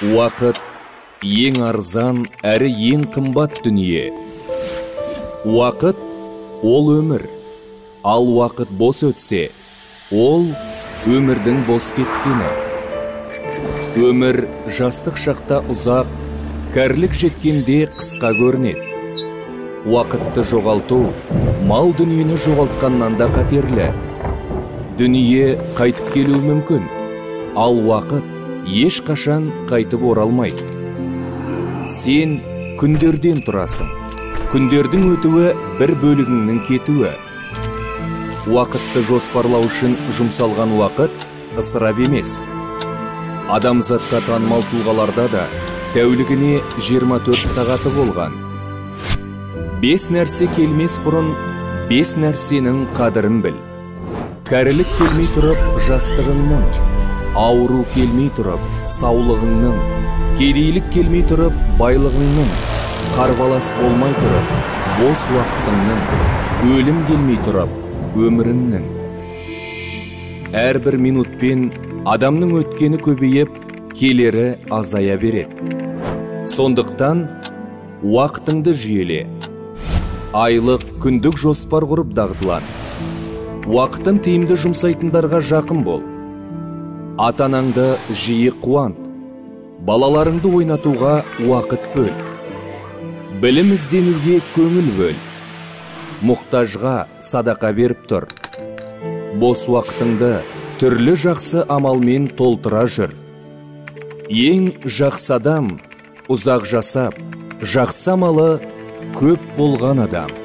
Уақыт ең арзан әрі ең қымбат дүние. Уақыт ол өмір. Ал уақыт бос өтсе, ол өмірдің бос кеткені. Өмір жастық шақта ұзақ, кәрілік жеткенде қысқа көрінеді. Уақытты жоғалту, мал дүниені жоғалтқаннан да қатерлі. Дүние қайтып келуі мүмкін, ал уақыт ешқашан қайтып оралмайды. Сен күндерден тұрасың. Күндердің өтуі бір бөлігіңнің кетуі. Уақытты жоспарлау үшін жұмсалған уақыт ысырап емес. Адамзатқа танымал тұлғаларда да тәулігіне 24 сағаты болған. 5 нәрсе келмес бұрын 5 нәрсенің қадірін біл. Кәрілік келмей тұрып жастығыңның, ауру келмей тұрып саулығыңның, кедейлік келмей тұрып байлығыңның, қарбалас болмай тұрып бос уақытыңның, өлім келмей тұрып өміріңнің. Әрбір минутпен адамның өткені көбейіп, келері азая береді. Сондықтан уақытыңды жүйеле. Айлық, күндік жоспар құрып дағдылан. Уақытын тиімді жұмсайтындарға жақын бол. Ата-анаңды жиі қуант. Балаларыңды ойнатуға уақыт бөл. Білім ізденуге көңіл бөл. Мұқтажға садақа беріп тұр. Бос уақытыңды түрлі жақсы амалмен толтыра жүр. Ең жақсы адам ұзақ жасап, жақсы амалы көп болған адам.